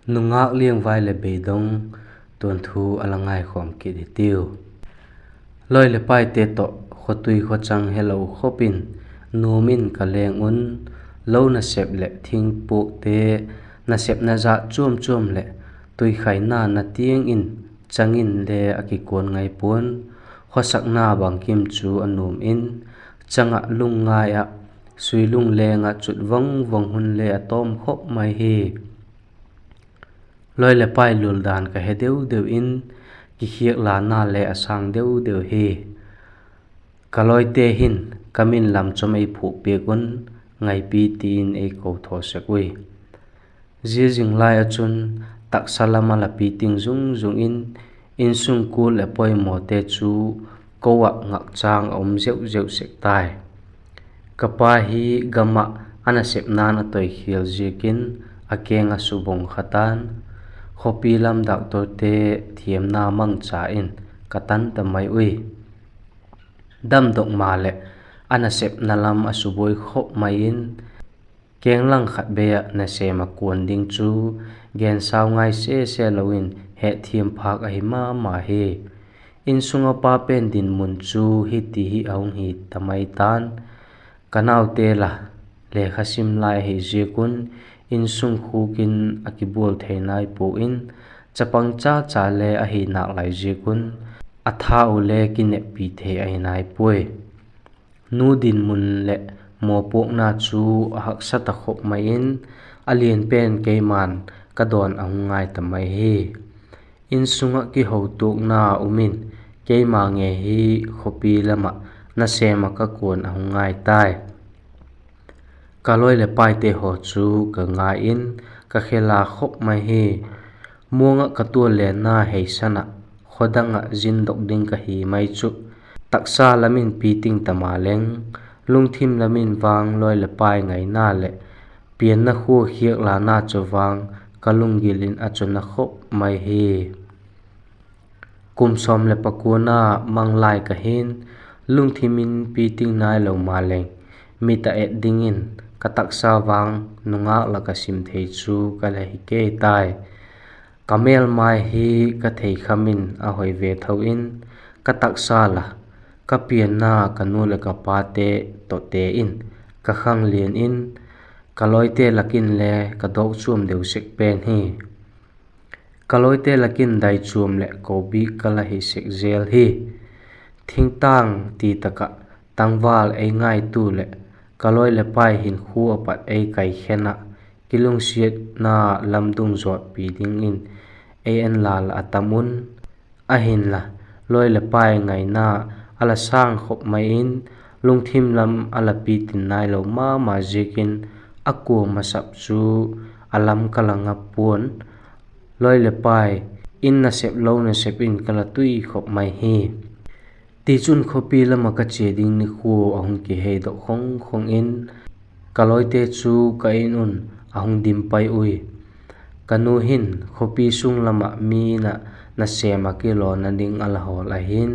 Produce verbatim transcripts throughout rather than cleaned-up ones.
Nungâk liangvai leh beidong tuanthu a la ngaikhawm kit hitiu. Lawi leh paite tawh khawtui khawchang helo khop in nuam in ka leng un, lo nasep leh thingpuakte nasepna jat chuam chuam leh tuikhaina na tiang in chang in le a kikuan ngai pua'n, khawsakna bangkim chu a nuam in, chang ah lungngai ah, suilung leng ah chut vang vang hun le a tawm khop mai hi. Lawi leh pai luldan ka he deu deu in, kikhiak lana le a sâng deu deu hi. Ka lawite hin ka min lam chawm ei phuak piak un, ngaipi ti in ei ko thaw sek ui. Zia zing lai ah chun taksa lam a la pi ting zung zung in, insung kul leh poimawte chu ko ah ngakchâng a um zeu zeu sek tai. Ka pa hi gam ah a nasepna'n a toikhial ziakin a keng a subong kha ta'n, khawpi lam doctorte thiamna mangcha in ka tan ta mai ui. Damdok maleh a nasepna lam a subuai khop mai in, keng lang khat bei ah nasêm ah kuan ding chu gensau ngai sese lo in hetthiam phâk ahi ma ma hi. Insung ah pa pen dinmun chu hiti hi a hung hi ta mai ta'n, ka naute la lekha sim lai ahi ziak un, insung khuk in a kibual thei nai pua in, chapang cha cha le ahi nâk lai ziak un, a tha uh le kineppi thei ahi nai puai. Nu dinmun leh mawpuakna chu a haksa ta khop mai in, a lian pen keima'n ka dawn a hung ngai ta mai hi. Insung ah kihotuakna um in, keima ngei hi khawpi lam ah nasêm ah ka kuan a hung ngai tai. Ka lawi leh paite haw chu ka ngai in, ka khêl a khop mai hi. Muang ah ka tual lenna heisan ah, khaw dang ah zindok ding ka hi mai chu, taksa lam in pi ting ta ma leng, lungthim lam in vang lawi leh pai ngaina leh pianna khua khiak lana chu vang ka lunggil in a chun a khop mai hi. Kum sawm leh pakuana mang lai ka hin, lungthim in pi ting nailo maleng, mit a et dingin ka taksa vang nungâk lak ah sim thei chu ka la hi kei tai. Ka mêlmai hi ka theikham in a hoi ve tho in, ka taksa la, ka pianna ka nu leh ka pate tawhte in ka khanglian in, ka lawite lak in le ka dawk chuam deu sek pen hi. Ka lawite lak in dai chuam leh ko bik ka la hi sek zel hi. Thingtâng ti tak ah tangval ei ngaitua leh ka lawi leh pai hinkhua ah pat ei kai khen ah, kilungsiatna lamdung zawtpi dingin ei en lal a tam un. Ahinla, lawi leh pai ngaina a la sâng khop mai in, lungthim lam a la pi tin nailo ma ma ziakin, a kua masap chu a lam ka la nga pua'n, lawi leh pai in nasep lo nasep in ka la tui khop mai hi. Tichun khawpi lam ah ka chia ding nikhua a hung kiheidok khong khong in, ka lawite chu ka in un a hung dim pai ui. Ka nu hin khawpi sung lam ah mi in ah nasêm ah kilawna ding a la hawl ahi'n,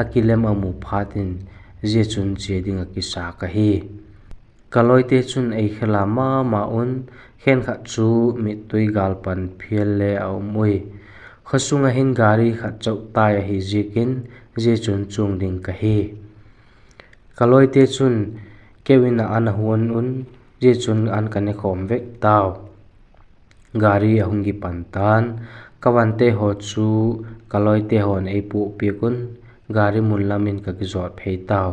a kilem a mu phat in, zia chun chia ding ah kisa ka hi. Ka lawite chun ei khêl a ma ma un, khenkhat chu mittui gâl pan phial le a um ui. Khaw sung ah hin gari khat chau tai ahi ziakin, zia chun chuang ding ka hi. Ka lawite chun keu in ah an a huan un, zia chun an ka ne khawm vek tau. Gari a hung kipan ta'n, ka vante haw chu ka lawite haw'n ei puak piak un, gari mun lam in ka kizawt phei tau.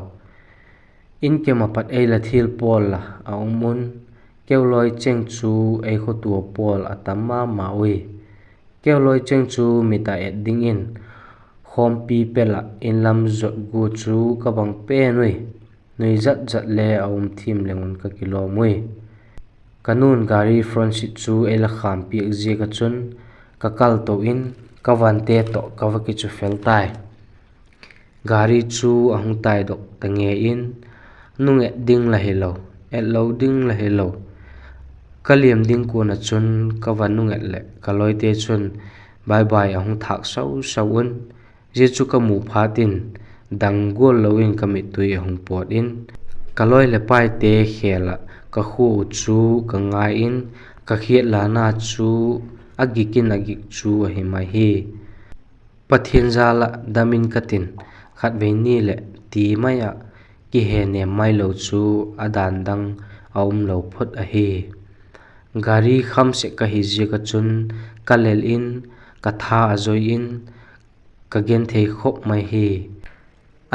In kem ah pat ei la thil pawl la a um un, keu lawi cheng chu ei khawtua pawl a tam ma ma ui. Keu lawi cheng chu mit a et dingin khawmpi pel ah in lam zot gua chu ka bang pen ui. Nui zat zat le a um thiam leng un ka kilawm ui. Ka nu'n gari front seat chu ei la kham piak ziak ah chun ka kal to in, ka vante tawh ka va kichu fel tai. Gari chu a hung taidok ta ngei in, nung et ding la hilo, et lo ding la hilo. Ka liam ding kuan ah chun ka va nung et leh ka lawite chun bye bye a hung thâk sau sau un. Zia chu ka mu phat in, dang gual lo in ka mittui a hung pawt in, ka lawi leh paite khêl ah ka khua uh chu ka ngai in, ka khiat lana chu a gik in a gik chu ahi mai hi. Pathian jal ah dam in ka tin, khatvei ni leh ti mai ah kihe nêm mailo chu a dan dang a um lo phot ahi. Gari kham sek ka hi ziak ah chun ka lel in, ka tha a zoi in, ka genthei khop mai hi.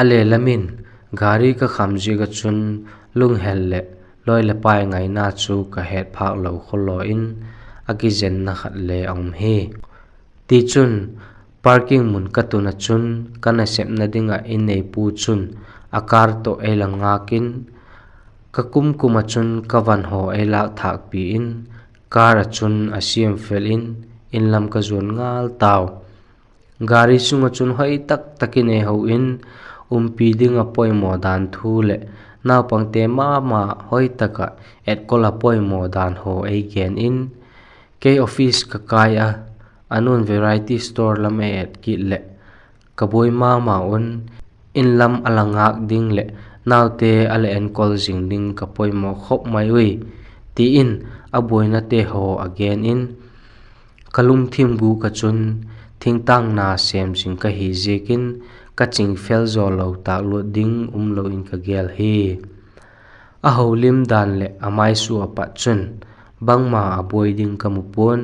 A le lam in gari ka kham ziak ah chun lunghel leh lawi leh pai ngaina chu ka het phâk lo khawlaw in, a kizenna khat le a um hi. Tichun, parking mun ka tun ah chun ka nasepna ding ah inneipu chun a car tawh ei la ngâk in, ka kum kum ah chun ka van haw ei lâk thâkpi in, car ah chun a siam fel in, in lam ka zuan ngal tau. Gari sung ah chun hoi tak tak in ei ho in, umpi ding ah poimaw dan thu leh naupangte ma ma hoi tak ah etkol ah poimaw dan haw ei gen in, kei office ka kai a, a nu'n variety store lam ei et kit leh ka buai ma ma un, in lam a la ngâk ding leh naute a la enkol zing ding ka poimaw khop mai ui, ti in a buainate haw a gen in, ka lungthim gûk ah chun thingtâng na sêm zing ka hi ziakin ka ching fel zaw lo tâk luat ding um lo in ka gel hi. A holim dan leh a maisua ah pat chun bangma a buai ding ka mu pua'n,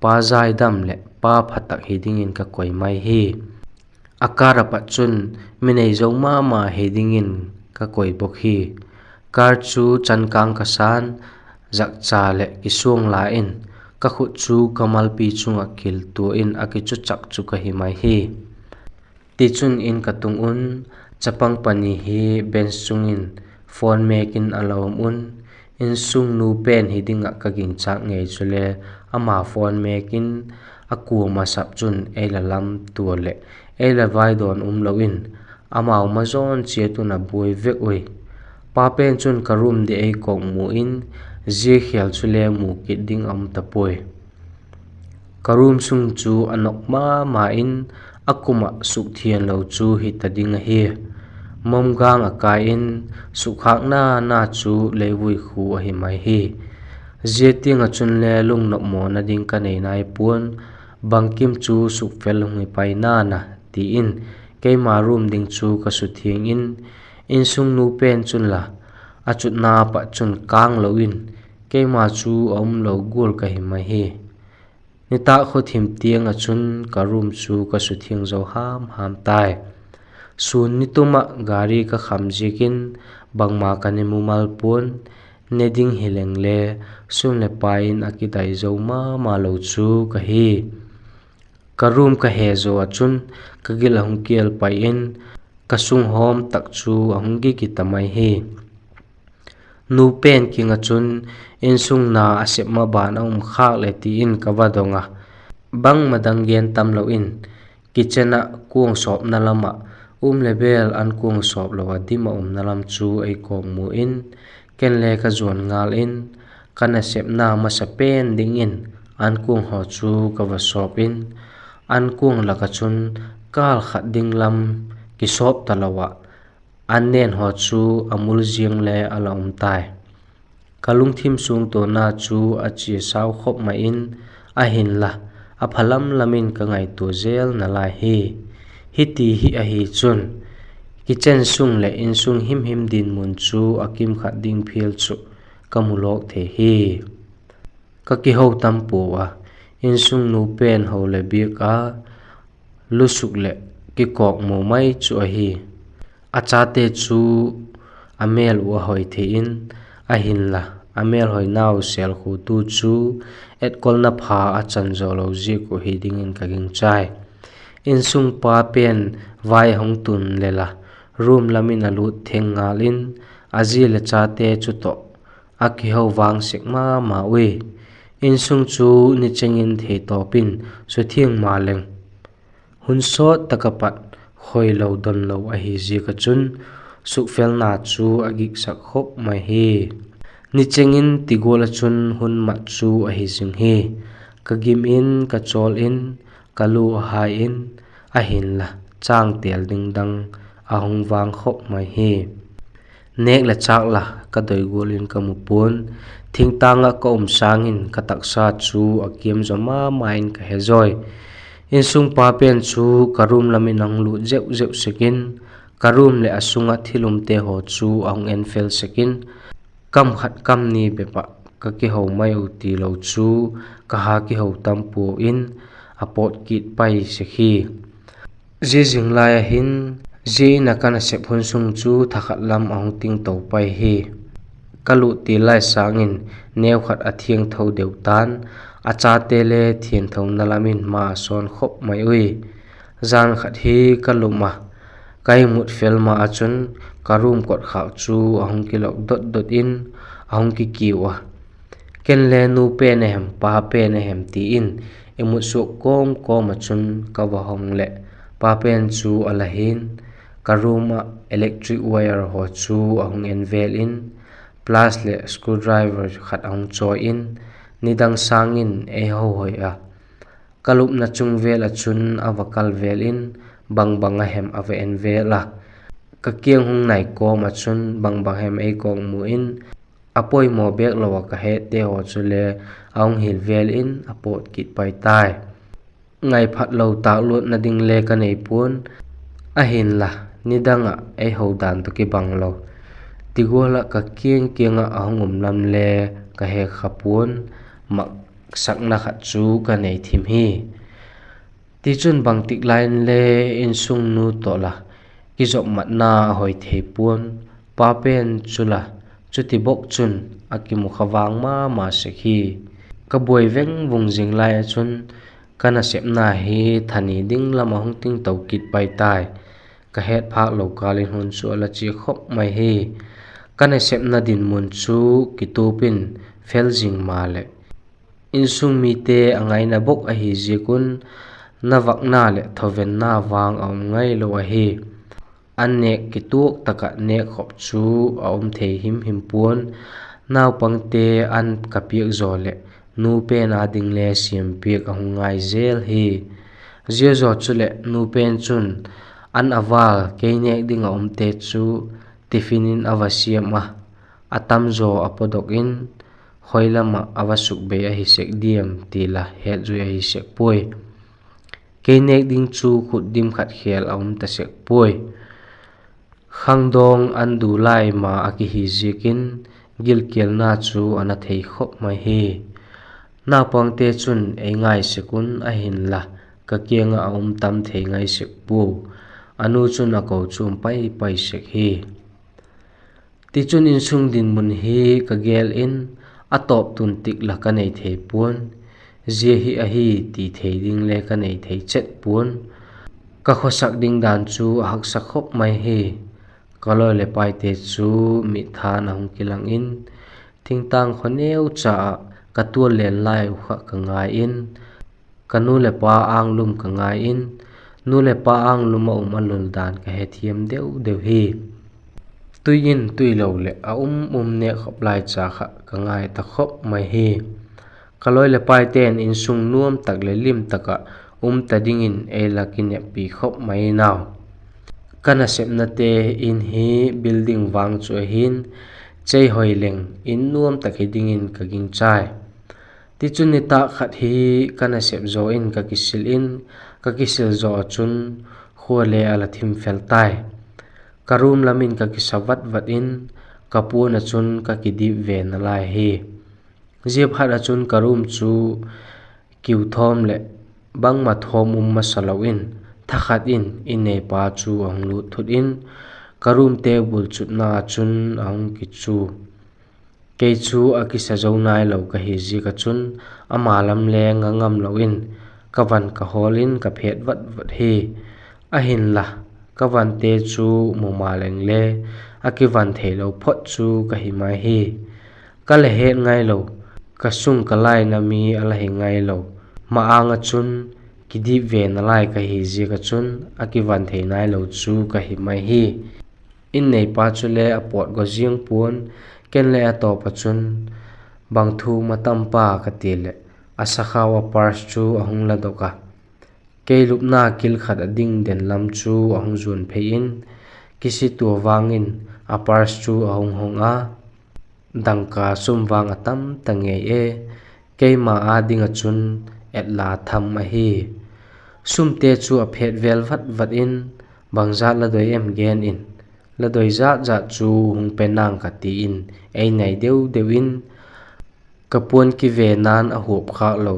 pa zaidam leh pa pha tak hi dingin ka koi mai hi. A car ah pat chun mi nei zo ma ma hi dingin ka koi bawk hi. Car chu chankâng ka sa'n, zakcha leh kisuang la in, ka khut chu ka malpi chung ah kiltua in a kichuchak chu ka hi mai hi. Tichun in ka tung un, chapang pani hi bench chung in phone mêk in a la um un, insung nu pen hi ding ah ka gingchâk ngei chule ama phone mêk in, a kuama sap chun ei la lamtua leh ei la vaidawn um lo in, amau mazawn chiat un a buai vek ui. Pa pen chun ka room di ei kawkmu in, zia khêl chule mu kit ding a um ta puai. Ka room sung chu a nok ma ma in, a kum ah sukthiang lo chu hi ta ding ahi. Mom gâng a kai in, sukkhâkna na chu leivui khu ahi mai hi. Zia tiang ah chunle lungnopmawna ding ka nei nai pua'n, bangkim chu sukfel hung hi pai na'n a, ti in keima room ding chu ka suthiang in, insung nu pen chun la a chutna pat chun kâng lo in, keima chu a um lo gual ka hi mai hi. Nitâk khawthim tiang ah chun ka room chu ka suthiang zo ham ham tai. Sûn nitum ah gari ka kham ziakin bangma ka ne mumal pua'n, ne ding hi lengle sum leh pai in a kidai zo ma ma lo chu ka hi. Ka room ka he zaw ah chun ka gil a hung kial pai in, ka sunghawm tak chu a hung gigi ta mai hi. Nu pen kiang ah chun, insung na a sep maban a um khâk leh ti in ka va dong a, bangma dang gen tam lo in, kitchen ah kuang sawpna lam ah um leh bêl an kuang sawp lo a dim a umna lam chu ei kawkmu in, ken le ka zuan ngal in, ka nasepna masa pen dingin an kuang haw chu ka va sawp in, an kuang lak ah chun kâl khat ding lam kisawp talo ah, an nen haw chu a mul ziang le a la um tai. Ka lungthim suangtuana chu a chia sau khop mai in, ahinla, a phalam lam in ka ngaitua zel nalai hi. Hiti hi ahi chun, kitchen sung leh insung himhim dinmun chu a kimkhat ding phial chu ka mu lawk thei hi. Ka kiho tam pua a, insung nu pen ho leh biak a lusuk leh kikawkmu mai chu ahi. A chate chu a mêl uh a hoi thei in, ahinla, a mêlhoinau sêlkhuatu chu etkolna pha a chan zaw lo ziak uh hi dingin ka gingchai. Insung pa pen vai a hung tun lel a, room lam in a lût theng ngal in, a zi leh chate chu tawh a kiho vang sek ma ma ui. Insung chu nicheng in theitawp in suthiang maleng, hun sawt tak ah pat khoilo donlo ahi ziak ah chun, sukfelna chu a giksak khop mai hi. Nicheng in ti gual ah chun hun mat chu ahi zing hi. Ka gim in, ka chawl in, ka lu a hai in, ahinla, châng têl ding dang a hung vang khop mai hi. Nêk leh châk la ka doi gual in ka mu pua'n, thingtâng ah ka um sâng in ka taksa chu a kiam zaw ma ma in ka he zawi. Insung pa pen chu ka room lam in a hung lût zeu zeu sek in, ka room leh a sung ah thil umte haw chu a hung en fel sek in, kam khat kam ni bep ah ka kiho mai u ti lo chu ka ha kiho tam pua in, a pawt kit pai sek hi. Zia zing lai ah hin, zia In ah ka nasep hun sung chu tha khat lam a hung tingto pai hi. Ka lût til lai sâng in neu khat a thiangtho deu ta'n, a chate le thiangthona lam in ma a sawn khop mai ui. Jan khat hi ka lum a, ka imut fel ma ah chun ka room kotkhâk chu a hung kilok dot dot in, a hung kikiu a. Ken le nu pen a hem, pa pen a hem ti in, imut suak kawm kawm ah chun ka va hong leh, pa pen chu a la hi'n, ka room ah electric wire haw chu a hung en vel in, pliers leh screwdriver khat a hung chawi in, nidang sâng in ei ho hoi a. Ka lupna chung vel ah chun a va kal vel in, bang bang a hem a va en vel a. Ka kiang hung nai kawm ah chun bang bang hem ei kawkmu in, a poimaw bêk lo ah ka hette haw chule a hung hil vel in a pawt kit pai tai. Ngaiphat lo tâkluatna ding le ka nei pua'n, ahinla, nidang ah ei ho dan tawh kibang lo. Ti gual ah ka kiang kiang ah a hung um lam le ka he kha pua'n, maksakna khat chu ka nei thim hi. Tichun, bangtik lai inle insung nu tawh la kizopmatna a hoi thei pua'n, pa pen chu la, chuti bawk chun a kimu kha vang ma ma sek hi. Ka buai veng vung zing lai ah chun, ka nasepna hi tha ni ding lam ah hung tingto kit pai tai. Ka het phâk lo kâl in hun chu a la chia khop mai hi. Ka nasepna dinmun chu kitup in fel zing maleh, insung mite a ngaina bawk ahi ziak un, na vakna leh thovenna vang a um ngailo ahi. An nêk kituak tak ah nêkkhop chu a um thei him him pua'n, naupangte an ka piak zaw leh nu pen â ding le siam piak a hung ngai zel hi. Zia zaw chuleh nu pen chun an a vâl kei nêk ding ah umte chu tiffin in a va siam a, a tam zaw a pawdok in, khoi lam ah a va sukbei ahi sek diam ti la hetzui ahi sek puai. Kei nêk ding chu khut dim khat khêl a um ta sek puai. Khangdawng an du lai ma a kihi ziakin, gilkialna chu a na thei khop mai hi. Naupangte chun ei ngai sek un, ahinla, ka kiang ah a um tam thei ngai sek puau. A nu chun a ko chuam pai pai sek hi. Tichun, insung dinmun hi ka gel in, a tawp tun tik la ka nei thei pua'n, zia hi ahi ti thei ding le ka nei thei chet pua'n. Ka khawsak ding dan chu a haksa khop mai hi. Ka lawi leh paite chu mitthan a hung kilang in, thingtâng khaw neucha ah ka tual len lai uh kha ka ngai in, ka nu leh pa âng lum ka ngai in, nu leh pa âng lum ah um a lul dan ka hethiam deu deu hi. Tui in tui lo leh a um um nêkkhop lai cha kha ka ngai ta khop mai hi. Ka lawi leh paite'n insung nuam tak leh lim tak ah um ta dingin ei la kineppi khop mai nau. Ka nasepnate in hi building vang chu ahi'n, chei hoi leng in nuam tak hi dingin ka gingchai. Tichun, nitâk khat hi ka nasep zaw in ka kisil in, ka kisil zaw ah chun khua le a la thim fel tai. Ka room lam in ka kisa vat vat in, ka puan ah chun ka kidip ve nalai hi. Ziaphat ah chun ka room chu kiu thawm leh bangma thawm um masa lo in, thakhat in in neipa chu a hung lût thut in, ka roomte bulchutna ah chun a hung kichu. Kei chu a kisa zo nailo ka hi ziak ah chun, ama lam le nga ngamlo in, ka van ka hawl in ka phet vat vat hi. Ahinla, ka vante chu mu ma leng le, a kivan theilo phot chu ka hi mai hi. Ka la het ngailo, ka sung ka laina mi a la hi ngailo, ma-âng ah chun kidip ve nalai ka hi ziak ah chun a kivan thei nailo chu ka hi mai hi. In neipa chule a pawt gaw ziang pua'n, ken le a tawp ah chun bang thu ma tampa ka ti leh, a sakhau ah purse chu a hung la dok a, kei lupna kil khat ah ding den lam chu a hung zuan phei in, kisitua vang in a purse chu a hung hong a, dangka sum vang a tam ta ngei e, keima â ding ah chun et la tham ahi. Sumte chu a phet vel vat vat in, bangzat la doi em gen in, la doi zat zat chu hung pe nang ka ti in, ei nai deu deu in, ka puan kivena'n a huap khâk lo,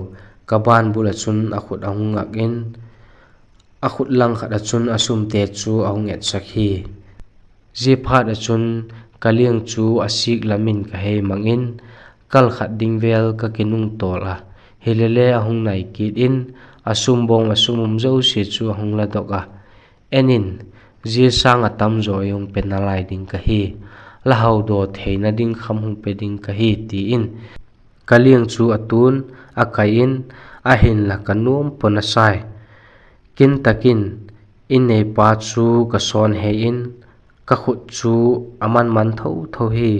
ka ban bul ah chun a khut a hung ngak in, a khut lang khat ah chun a sumte chu a hung etsak hi. Zia phat ah chun ka liang chu a sik lam in ka hei mang in, kal khat ding vel ka kinung tawl a, hilele a hung nai kit in, a sum bawm ah sum um zosia chu a hung la dok a, En in, zia sâng ah tam zaw ei hung pe nalai ding ka hi, la haudaw theina ding kham hung pe ding ka hi, ti in ka liang chu a tun, a kai in, ahinla ka nuam pua nasai. Kin tak in, in neipa chu ka sawn hei in, ka khut chu a man man tho tho hi.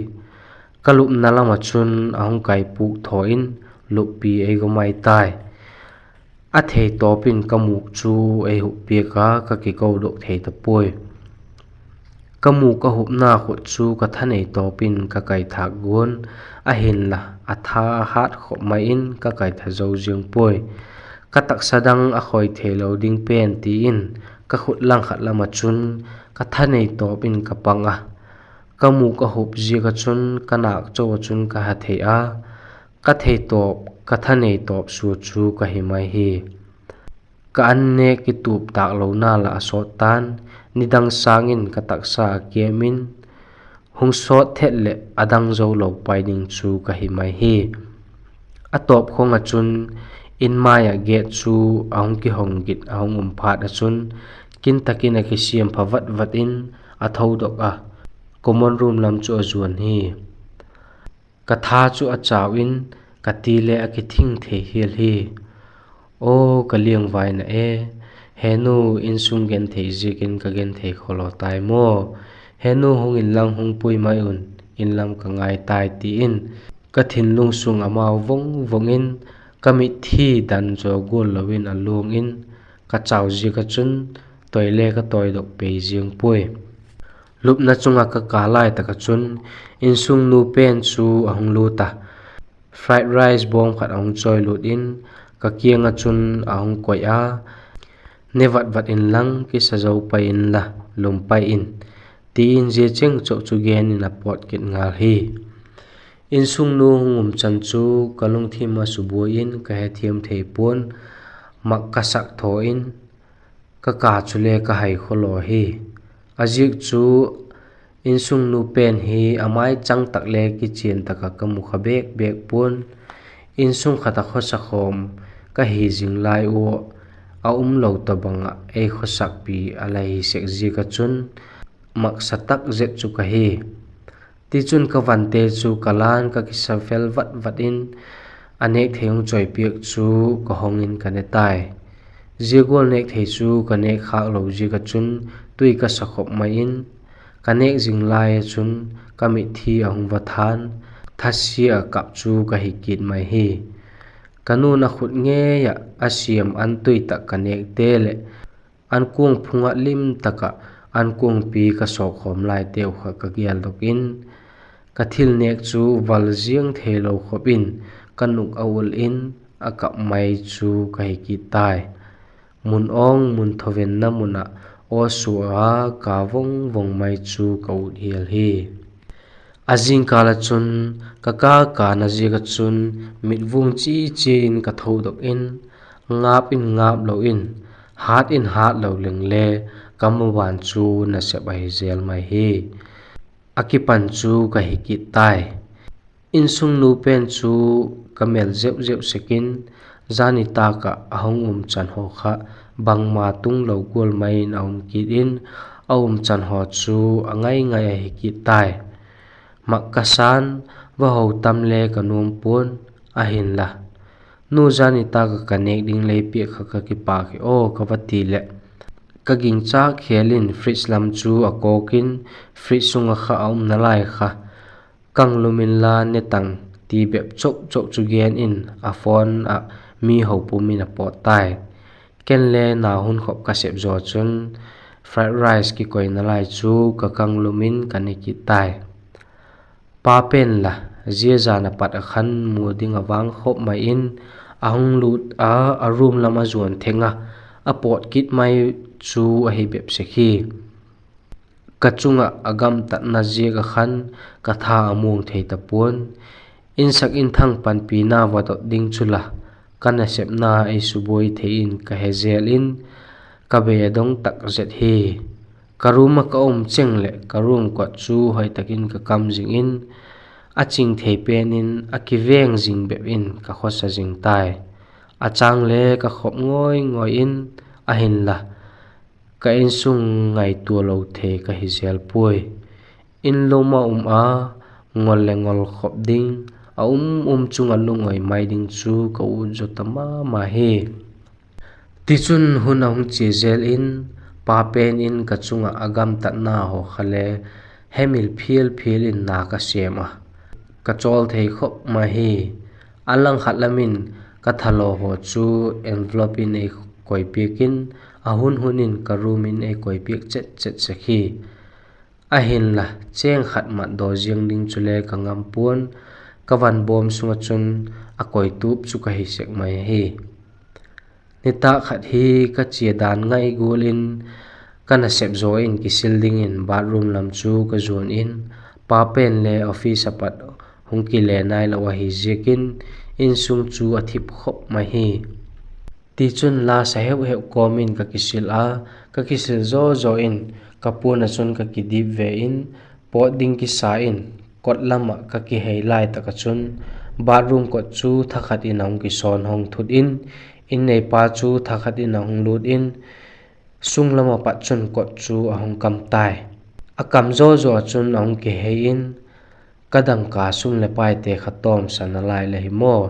Ka lupna lam ah chun a hung kai pûk thaw in, luppi ei gawm mai tai. A theitawp in ka mûk chu ei hup piak a, ka kikodok thei ta puai. Ka mûk a hupna khut chu ka thanei tawp in ka kai thâk guan, ahinla a tha a hât khop mai in ka kai tha zo ziang puai. Ka taksa dang a khoi theilo ding pen ti in, ka khut lang khat lam ah chun ka thanei tawp in ka pang a. Ka mûk a hup ziak ah chun ka nâk cho ah chun ka ha thei a, ka theitawp, ka thanei tawp sua chu ka hi mai hi. Ka an nêk kitup tâk lona lah a sawt ta'n, nidang sâng in ka taksa a kiam in, hung sawt thet leh a dang zo lo pai ding chu ka hi mai hi. A tawp khawng ah chun in mai ah gate chu a hung kihong git a hung um phat ah chun, kin tak in a kisiam pha vat vat in a thodok a, common room lam chu a zuan hi. Ka tha chu a chau in, ka ti le a kithing thei hial hi. Aw ka liangvaina e, he nu, insung genthei ziakin ka genthei khawlaw tai maw? He nu, hung inlang hung pui mai un, inlam ka ngai tai, ti in ka thinlung sung amau vong vong in, ka mitthi dan zaw gual lo in a luang in, ka chau ziak ah chun tawi le ka tawidok pei ziang puai. Lupna chung ah ka kâl lai tak ah chun insungnu pen chu a hung lût a, fried rice bawm khat a hung chawi lut in ka kiang ah chun a hung koi a, ne vat vat inlang kisa zo pai inla, lum pai in, ti in zia cheng chau chu gen in a pawt kit ngal hi. Insungnu hung um chan chu ka lungthim ah subuai in ka hethiam thei pua'n, mak ka sak thaw in, ka ka chule ka hai khawlaw hi. A ziak chu insungnu pen hi a mai chang tak le kichian tak ah ka mu kha bêk bêk pua'n, insung khat ah khawsa khawm ka hi zing lai ua, a um lo tawhbang ah ei khawsakpi a la hi sek ziak ah chun maksa tak zet chu ka hi. Tichun ka vante chu ka la'n ka kisa fel vat vat in, a nêk thei hung chawi piak chu ka hong in ka ne tai. Zia gual nêk thei chu ka nêk khâk lo ziak ah chun tui ka sa khop mai in, ka nêk zing lai ah chun ka mitthi a hung va tha'n, thasia ah kap chu ka hi kit mai hi. Ka nu'n a khut ngei ah a siam an tui tak ka nêkte leh an kuang phung ah lim tak ah an kuangpi ka sawk khawm laiteu kha ka gialdok in, ka thil nêk chu val ziang theilo khop in ka nuk a ul in, a kap mai chu ka hi kit tai. Mun awng mun thovenna mun ah aw sua a ka vong vong mai chu ka ut hial hi. A zingkâl ah chun ka ka kana ziak ah chun mitvung chi chi in ka thodok in, ngap in ngap lo in, hât in hât lo leng le, ka maban chu nasep ahi zel mai hi. A kipan chu ka hi kit tai. Insungnu pen chu ka mel zeu zeu sek in, zani tâk ah a hung um chan haw kha bangma tung lo gual mai in a um kit in, a um chan haw chu a ngai ngai ahi kit tai. Mak ka sa'n, va ho tam le ka nuam pua'n, ahinla, nu, zani tâk ah ka nêk ding lei piak kha ka kipâk hi aw, ka va ti leh, ka gingchâk khêl in fridge lam chu a kawk in, fridge sung ah kha a umna lai kha, kang lum inla ne tang, ti bep chok chok chu gen in a phone ah mi ho pum in a pawt tai. Ken le na hun khop ka sep zaw chun fried rice kikoina lai chu ka kanglum in ka ne kit tai. Pa pen la, zia jan a pat ah khan mu ding a vang khop mai in, a hung lut a, a room lam a zuan theng a, a pawt kit mai chu ahi bep sek hi. Ka chung ah a gamtatna ziak ah khan ka tha a muang thei ta pua'n, insak inthang panpina va dot ding chu la, ka nasepna ei subuai thei in ka he zel in, ka bei a dong tak zet hi. Ka room ah ka um cheng leh ka room kot chu hoi tak in ka kam zing in, a ching thei pen in a kiveng zing bep in ka khawsa zing tai. A châng le ka khop ngawi ngawi in, ahinla ka insung ngaitua lo thei ka hi zel puai. In lum a um a, ngol leh ngol khop ding, a um um chung ah lungawi mai ding chu ka ut zaw ta ma ma hi. Tichun hun a hung chia zel in, pa pen in ka chung ah a gamtatna haw kha le hemil phial phial in na ka sêm a, ka chawl thei khop mai hi. A langkhat lam in ka thalaw haw chu envelope in ei koipiak in, a hun hun in ka room in ei koipiak chet chet sek hi. Ahinla, chêng khat mat daw ziang ding chule ka ngam pua'n, ka van bawm sung ah chun a koitup chu ka hi sek mai hi. Nitâk khat hi ka chia dan ngai gual in, ka nasep zaw in kisil dingin bathroom lam chu ka zuan in, pa pen le office ah pat hung kile nailo ahi ziakin, insung chu a thip khop mai hi. Tichun la sa heu heu kawm in ka kisil a, ka kisil zaw zaw in ka puan ah chun ka kidip ve in, pawt ding kisa in, kot lam ah ka kihei lai tak ah chun, bathroom kot chu thakhat in a hung kisawn hong thut in, inneipa chu thakhat in a hung lût in, sung lam ah pat chun kot chu a hung kam tai. A kam zaw zaw ah chun a hung kihei in, ka dangka sum leh paite kha tawmsana lai la hi maw,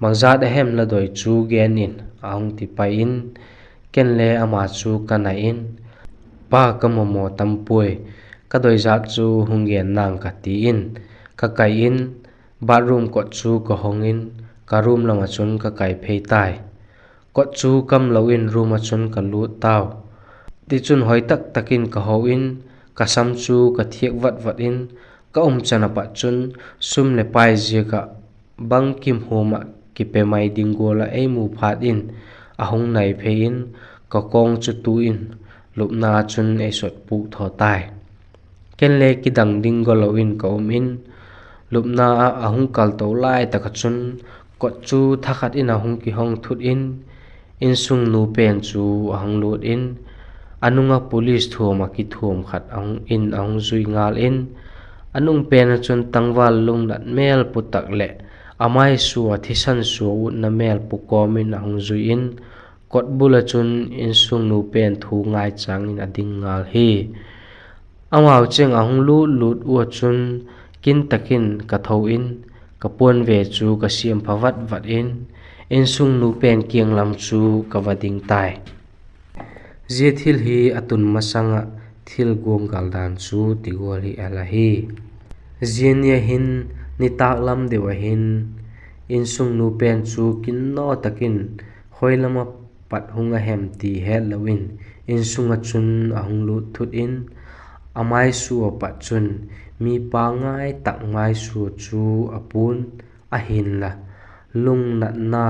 bangzat a hem la doi chu gen in, a hung ti pai in, ken le ama chu ka nai in, Pa, ka mamaw tam puai, ka doizat chu hung gen nang ka, ti in ka kai in, bathroom kot chu ka hong in, ka room lam ah chun ka kai phei tai. Kot chu kam lo in room ah chun ka lût tau. Tichun hoi tak tak in ka ho in, ka sam chu ka thiak vat vat in, ka um chan ah pat chun sum leh pai ziak ah bangkim huam ah kipe mai ding gual ah ei mu phat in, a hung nai phei in, ka kawng chu tu in, lupna ah chun ei sot puk thaw tai. Ken le kidang ding galo in ka um in, lupna ah a hung kal to lai tak ah chun, kot chu thakhat in a hung kihong thut in, insung nu pen chu a hung lût in, a nung ah police thuam ah kithuam khat in a hung zui ngal in, a nung pen ah chun tangval lungnat mêl pu tak leh a maisua thisan sua utna mêl pu kawm in a hung zui in, kot bul ah chun insung nu pen thu ngai châng in a ding ngal hi. Amau cheng a hung lût lût ua chun, kin tak in ka tho in, ka puan ve chu ka siam pha vat vat in, insung nu pen kiang lam chu ka va ding tai. Zia thil hi a tun masang ah thil guanggal dan chu ti gual hi a la hi. Zia ni a hin, nitâk lam deu ah hin, insung nu pen chu kinnaw tak in, khoi lam ah pat hung a hem ti hetlo in, insung ah chun a hung lût thut in, a maisua pat chun, mipa ngai tak maisua chu a pua'n, ahinla, lungnatna,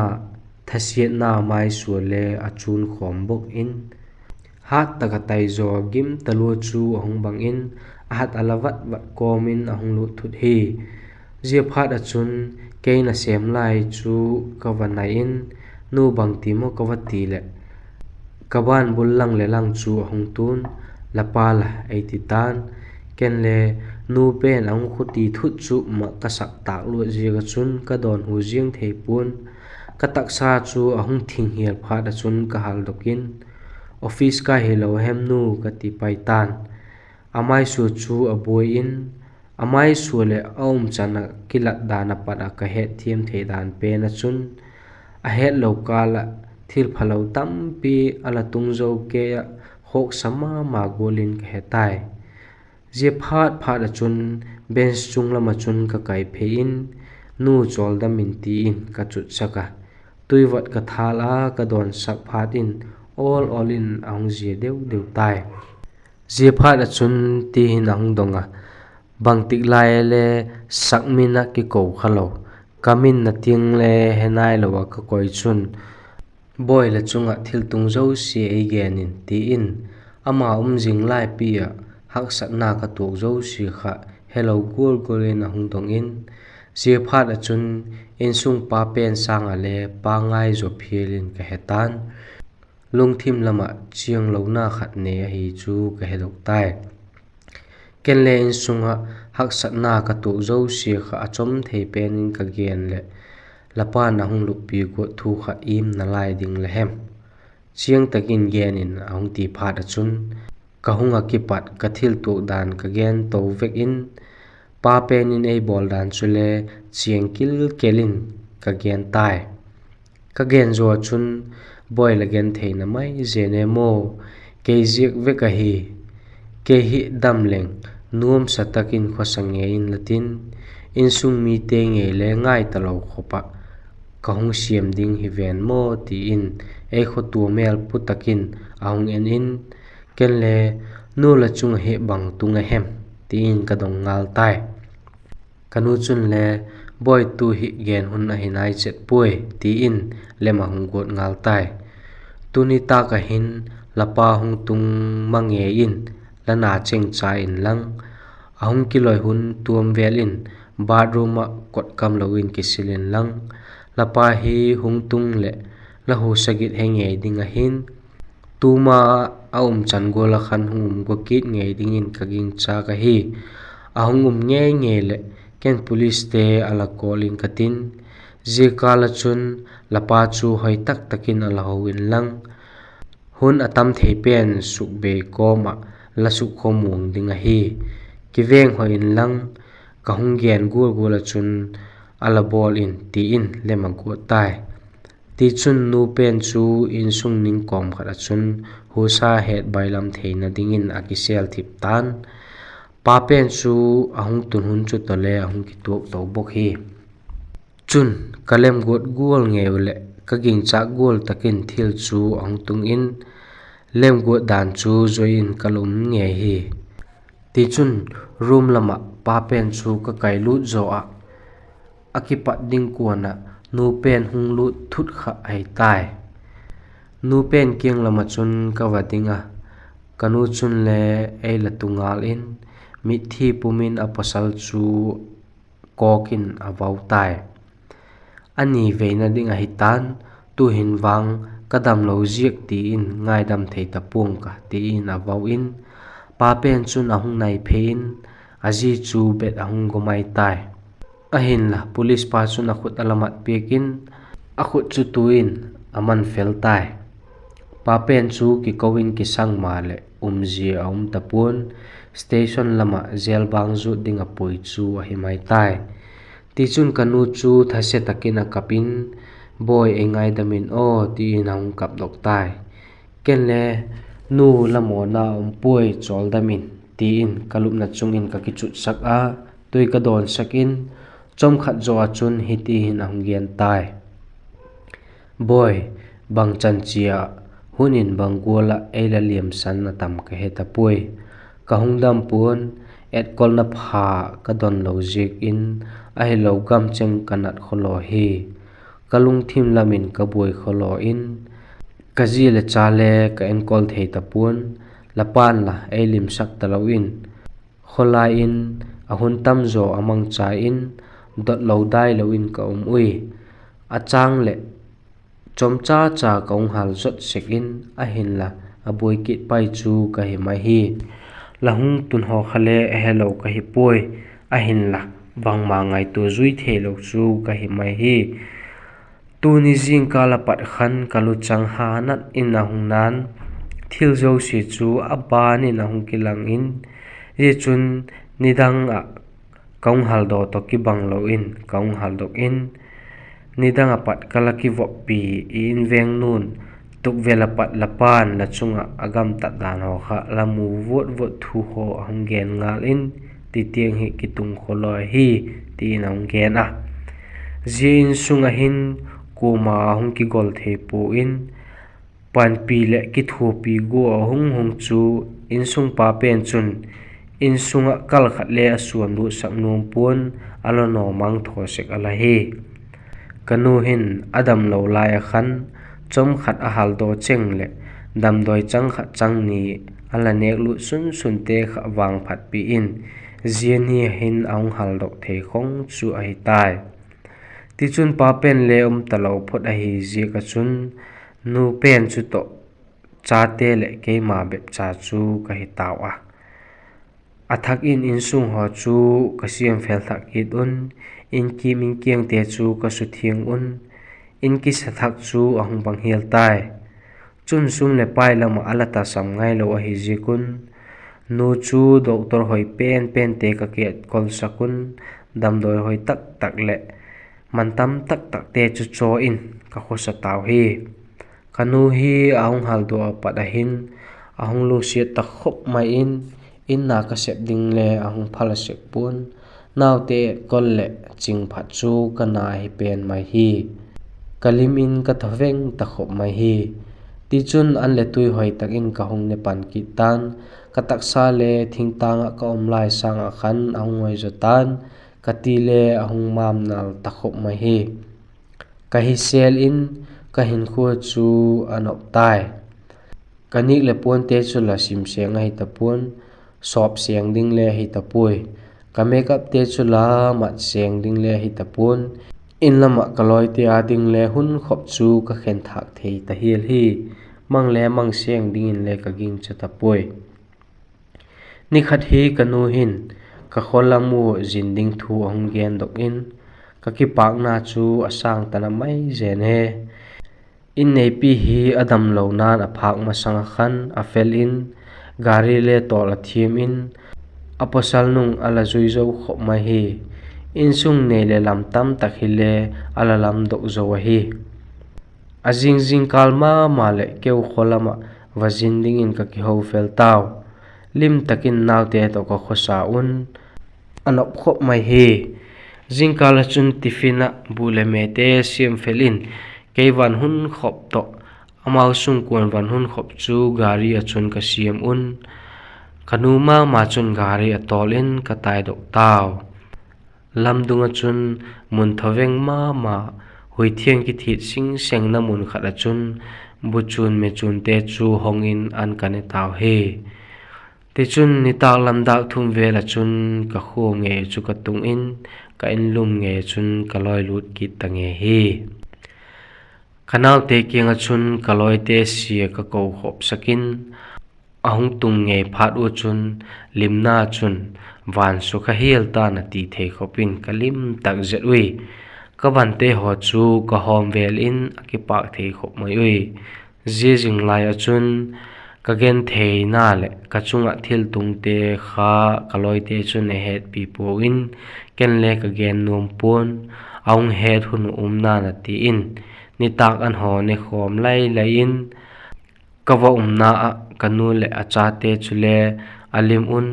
thasiatna maisua le a chun khawm bok in, hat tak ah tai zaw gim talua chu a hung bang in, a hat a la vat vat kawm in a hung lût thut hi. Ziaphat ah chun, kei nasêm lai chu ka va nai in, Nu, bangti maw? ka va ti leh, ka ban bul lang leh lang chu a hung tu'n, La pa la? ei ti ta'n. Ken le, Nu pen a hung khuti thut chu mak ka sak tâk luat ziak ah chun ka dawnhu ziang thei pua'n, ka taksa chu a hung thing hial phat ah chun ka haldok in, Office kai hilo hem Nu? ka ti pai ta'n. A maisua chu a buai in, a maisua leh a um chan ah kilat dan ah pat ah ka hetthiam thei dan pen ah chun, a hetlo kâl ah thil phalo tampi a la tung zo kei ah, khawksa ma ma gual in ka he tai. Zia phat phat ah chun, bench chung lam ah chun ka kai phei in, Nu, chawldam in, ti in ka chutsak a, tuivot ka thâl a ka dawnsak phat in, awl awl in a hung zia deu deu tai. Ziaphat ah chun ti hin a hung dong a, bangtik lai le sak min ah kiko kha lo, ka min na tiang le he nailo ah ka koi chun, Bawi la chung ah thiltung zosia ei gen in, ti in, ama um zing laipi ah haksatna ka tuak zosia kha helo gual gual in a hung dong in, ziaphat ah chun insung pa pen sâng ah le pa ngai zaw phial in ka he ta'n, lungthim lam ah chianglona khat nei ahi chu ka hedok tai. Ken le insung ah haksatna ka tuak zosia kha a chom thei pen in ka gen leh, la pa'n a hung luppi guat thu kha im nalai ding la hem? Chiang tak in gen in, a hung ti phat ah chun, ka hung ah kipat ka thiltuak dan ka gen to vek in, pa pen in ei bawl dan chule chiang kilkel in ka gen tai. Ka gen zaw ah chun, Bawi la gen theina mai zen e maw, kei ziak vek ahi. Kei hi dam leng nuamsa tak in khawsa ngei inla tin, insung mite ngei le ngai talo khop ah ka hung siam ding hi ven maw, ti in ei khawtua mêl pu tak in a hung en in, ken le, Nu, la chung ah hi bang tung a hem? ti in ka dong ngal tai. Ka nu chun le, Bawi, tu hi gen hun ahi nai chet puai, ti in lem a hung guat ngal tai. Tuni tâk ah hin la pa hung tung ma ngei in, la na chengcha inlang, a hung kiloi hun tuam vêl in, bathroom ah kot kamlo in kisil inlang, la pa hi hung tung leh la husa git he ngei ding ahi'n, tuma a um chan gual ah khan hung um gua kit ngei dingin ka gingcha ka hi. A hung um ngei ngei leh ken policete a la kawl ing ka tin, zia kâl ah chun la pa chu hoi tak tak in a la ho inlang, hun a tam thei pen sukbei kawm ah la sukkhawm muang ding ahi. Kiveng hoi inlang, ka hung gen gual gual ah chun a la bawl in, ti in lem a guat tai. Tichun, nu pen chu insung ning kawm khat ah chun husa het bailam theina dingin a kisêl thip ta'n. Pa pen chu a hung tun hun chu tawh le a hung kituak to bawk hi. Chun, ka lemguat gual ngei uh leh ka gingchâk gual tak in thil chu a hung tung in, lemguat dan chu zui in ka lum ngei hi. Tichun, room lam ah pa pen chu ka kailût zaw ah, a kipat ding kuan ah nu pen hung lût thut kha ahi tai. Nu pen kiang lam ah chun ka va ding a, ka nu chun le ei la tu ngal in, mitthi pum in a pawsal chu kawk in a vau tai. A ni veina ding ahi ta'n, tu'hin vang ka damlo ziak ti in ngaidam thei ta pua'ng ka, ti in a vau in, pa pen chun a hung nai phei in, a zi chu bet a hung gawm mai tai. Ahinla, police pa chun a khut a la mat piak in, a khut chu tu in a man fel tai. Pa pen chu kiko in kisang maleh umzia a um ta pua'n, station lam ah jail bâng zut ding a pui chu ahi mai tai. Tichun, ka nu chu thase tak in a kap in, Bawi, ei ngaidam in aw, ti in a hung kapdok tai. Ken le, Nu, la mawna um puai, chawldam in, ti in ka lupna chung in ka kichutsak a, tui ka dawnsak in, chawmkhat zaw ah chun hiti hin a hung gen tai. Bawi, bangchan chia hun in bang gual ah ei la liamsan a tam ka he ta puai. Ka hung dam pua'n, etkolna pha ka don lo ziak in, ahilo gam cheng ka nat khawlaw hi. Ka lungthim lam in ka buai khawlaw in, ka zi le cha le ka enkol thei ta pua'n, la pa'n la ei limsak talo in, khawlai in a hun tam zaw a mangcha in, dotlo dailo in ka um ui. A châng leh chawmcha cha ka hung hal zot sek in, ahinla, a buai kit pai chu ka hi mai hi. La hung tun haw kha le a helo ka hi puai, ahinla, bangma ngaitua zui theilo chu ka hi mai hi. Tuni zingkâl a pat khan ka luchang ha nat in a hung na'n, thil zosia chu a ban in a hung kilang in, zia chun nidang ah ka hung haldaw tawh kibanglo in ka hung haldok in, nidang a pat ka la kivoppi i inveng nu'n, tukvêl a pat la pa'n la chung ah a gamtat dan haw kha la mu vuat vuat thu haw a hung gen ngal in, ti tiang hi kitung khawlaw hi, ti in a hung gen a. Zia insung ah hin kuama hung kigol thei pua in, panpi leh kithuapi gua a hung hung chu insung pa pen chun insung ah kal khat le a suan lutsak nuam pua'n, a la naw mangthaw sek a la hi. Ka nu hin a damlo lai ah khan chawm khat a haldaw cheng leh damdawi chang khat chang ni a la nêk lut sun sunte kha vangphatpi in zia ni hin a hung haldok thei khawng chu ahi tai. Tichun pa pen le um talo phot ahi ziak ah chun nu pen chu tawh chate leh keima bep cha chu ka hi tau a. A thak in insung haw chu ka siam fel thak kit un, inkim inkiangte chu ka suthiang un, in kisa thak chu a hung bang hial tai. Chun sum leh pai lam ah a la tasam ngailo ahi ziak un, nu chu doctor hoi pen pente ka kikolsak un, damdawi hoi tak tak leh man tam tak takte chu chaw in ka khawsa tau hi. Ka nu hi a hung haldaw a pat a hin a hung lungsiat ta khop mai in, in na ka sep ding le a hung phal a sek pua'n, naute etkol leh ching phat chu ka na hi pen mai hi. Ka lim in ka thaveng ta khop mai hi. Tichun an le tui hoi tak in ka hung ne pan kit ta'n, ka taksa le thingtâng ah ka um lai sâng ah khan a hung hoi zaw ta'n, ka ti le a hung mamnal ta khop mai hi. Ka hisel in ka hinkhua chu a nop tai. Ka nîk leh puante chu la sim seng ahi ta pua'n, sawp seng ding le ahi ta puai. Ka make upte chu la mat seng ding le ahi ta pua'n, in lam ah ka lawite â ding le hun khop chu ka khen thâk thei ta hial hi. Mang le mang seng dingin le ka gingcha ta puai. Ni khat hi ka nu hin ka khaw lam ua zin ding thu a hung gendok in, ka kipâkna chu a sâng ta na mai zen e. In neipi hi a damlona'n a phâk masang ah khan a fel in, gari le tawl a thiam in, a pawsal nung a la zui zo khop mai hi. Insung nei leh lam tam tak hile a la lamdok zo ahi. A zing zingkâl ma ma leh keu khaw lam ah va zin dingin ka kiho fel tau. Lim tak in naute tawh ka khawsa un, a nop khop mai hi. Zingkâl ah chun tiffin ah bu leh mete siam fel in, kei van hun khop tawh amau sungkuan van hun khop chu gari ah chun ka siam un, ka nu ma ma chun gari a tawl in ka taidok tau. Lamdung ah chun mun thaveng ma ma, hui thiang kithit sing sengna mun khat ah chun bu chun me chunte chu hong in an ka ne tau hi. Tichun nitâk lam dâk thum vel ah chun ka khua ngei chu ka tung in, ka inlum ngei chun ka lawi lût kit ta ngei hi. Ka naute kiang ah chun ka lawite sia ka ko khopsak in, a hung tung ngei phat ua chun limna chun van sukha hial ta'n a ti thei khop in ka lim tak zet ui. Ka vante haw chu ka hawm vel in a kipâk thei khop mai ui. Zia zing lai ah chun ka gentheina leh ka chung ah thiltungte kha ka lawite chun a hetpi puau in, ken le ka gen nuam pua'n, a hung het hun uh um na'n a ti in, nitâk an haw ne khawm lai lai in, ka va umna ah ka nu leh a chate chule a lim un,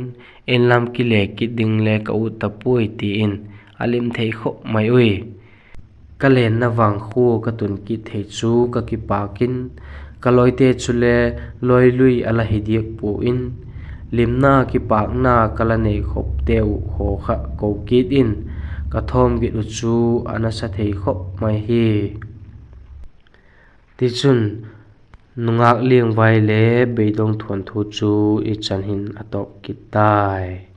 inlam kile kit ding le ka ut ta puai ti in a lim thei khop mai ui. Ka lenna vang khua ka tun kit thei chu ka kipâk in, ka lawite chule lawi lui a la hi diak puau in, limna kipâkna ka la nei khopte uh haw kha ko kit in, ka thawm git uh chu a nasa thei khop mai hi. Tichun, nungâk liangvai le beidong thuanthu chu i chan hin a tawp kit tai.